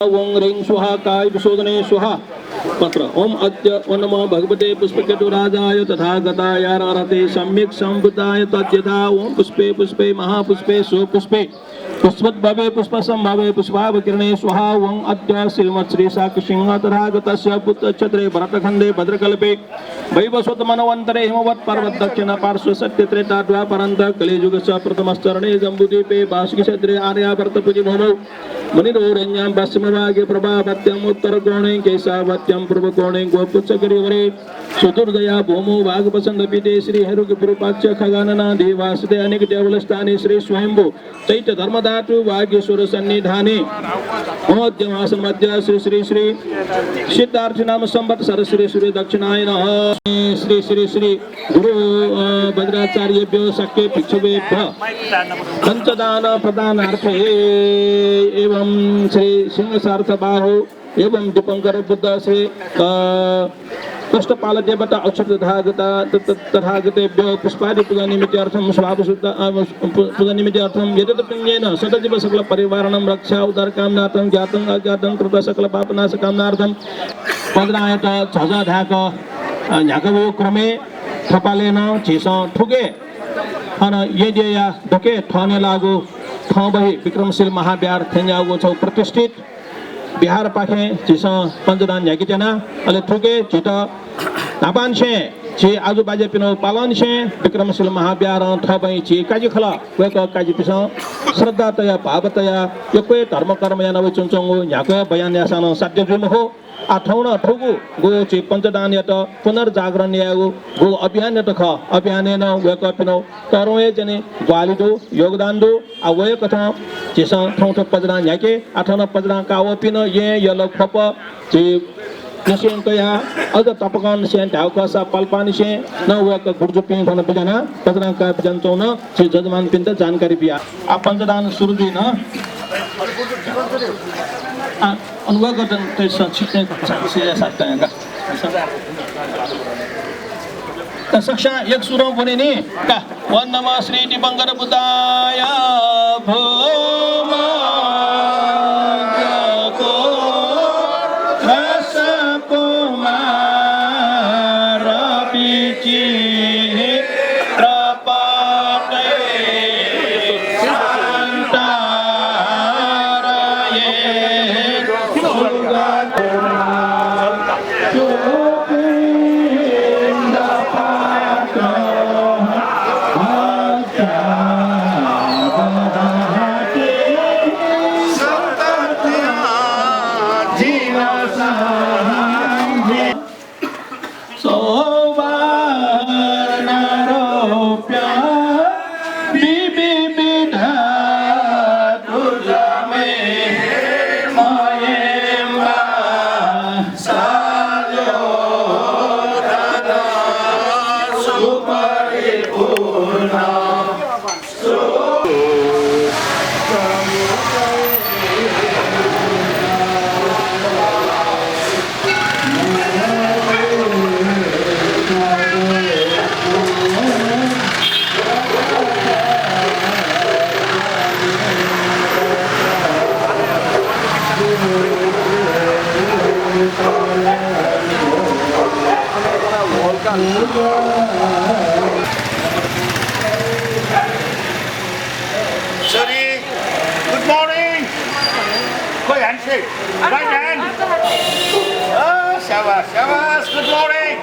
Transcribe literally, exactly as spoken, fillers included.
ओं ह्रीं स्वाहा, काय विशोधने स्वाहा। पत्र। ओं अद्य ओं नमो भगवते पुष्पकेतुराजाय तथागताय रते सम्यक् सम्बुद्धाय तद्यथा ओं पुष्पे पुष्पे महापुष्पे सुपुष्पे पुष्पोद्भवे पुष्पसम्भवे पुष्पावकिरणे स्वाहा। ओं अद्य श्रीमच्छ्रीशाक्यसिंह तथागतस्य पुत्रक्षेत्रे भरतखण्डे भद्रकल्पे वैवस्वत मन्वन्तरे हिमवत्पर्वत दक्षिणपार्श्व सत्यत्रेता द्वापरान्त कलियुगस्य प्रथमश्चरणे जम्बुद्वीपे वासुकिक्षेत्रे आर्यावर्त पुञ्जभूमौ मणिरोरण्यां पश्चिमभागे प्रभावत्यां उत्तरकोणे कैसावत्यां पूर्वकोणे गोपुच्छगिरिवरे चतुर्दया भूमौ वागवसन्तपीठे श्रीहेरुक विरूपाक्ष खगाननाधिवासिते अनेकदेवलस्थाने श्रीस्वयम्भू चैत्यधर्मधातु वागीश्वरसन्निधाने महोद्यमासनमध्ये श्री श्री श्री सिद्धार्थिनाम संवत्सर श्री श्री दक्षिणायनः श्री श्री श्री गुरु, अ, वज्राचार्येभ्यो शाक्य भिक्षुभ्यः पञ्चदान प्रदानार्थे एवं श्री सिंहसार्थ बाहु एवं दीपंकर बुद्ध श्री, अ, कष्टपाल देवता अक्षत तथागता, त-, त-, तथागतेभ्यो पुष्पादि पूजा निमित्त्यर्थं स्वापसुद्ध, अ, पू-, पूजा निमित्त्यर्थं यदत पुण्येन सतजीव सकल परिवाराणां रक्षा उद्धार कामनार्थं ज्ञातं अज्ञातं कृत सकल पापनाश कामनार्थं वज्रायत झज धाय्क, अ, न्ह्याकावःगु क्रमय् थपालय् नं झीसं थुके अन येँ देय्‌या दक्वय् थन लाःगु थौंबही विक्रमशील महाविहार थेंज्याःगु छगू प्रतिष्ठित विहारपाखें झीसं पञ्चदान न्ह्याकेत्यना। अले थुके झीत न्हापांनिसें झी आजुबाज्यापिनिगु पालंनिसें विक्रमशील महाविहारं थःबही झी काजि खलः वय्‌कः काजिपिसं श्रद्धा तया भाव तया यक्व हे धर्मकर्म याना वयाच्वंच्वंगु न्ह्याक्व हे बयान याःसां नं साध्य जुइ मखु। आः थौं नं थुगु गु झी पञ्चदानयात पुनर्जागरण यायेगु गु अभियानयात खः। अभियानय् नं वय्‌कःपिनिगु तःधंगु हे जनि ग्वाहालि दु, योगदान दु। आः वय्‌कथं झीसं थौं थ्व पञ्चदान न्ह्याके। आः थन पञ्चदान काः वःपिं नं येँ, यल, ख्वप, झी निसें कयाः अझ तपाकंनिसें धायेगु खःसा पाल्पांनिसें नं वय्‌कः गुरुजुपिं थन बिज्यानाः पञ्चदान काः बिज्यानाच्वंगु नं झी जजमानपिन्त जानकारी बिया। आः पञ्चदान सुरु जुइन। आः अन वय्‌कःपिन्त छिकपिं सिया सात तयाः का। का सकसियां एक सुरं ब्वने नि का। ओं नमः श्री दीपंकर बुद्धाय। भूमौ जगो रस कुमार विचित्र पटे शान्तारये सुगत Sorry. Good morning. खोइ handshake. Right hand. Oh, शाबाश, शाबाश. Good morning.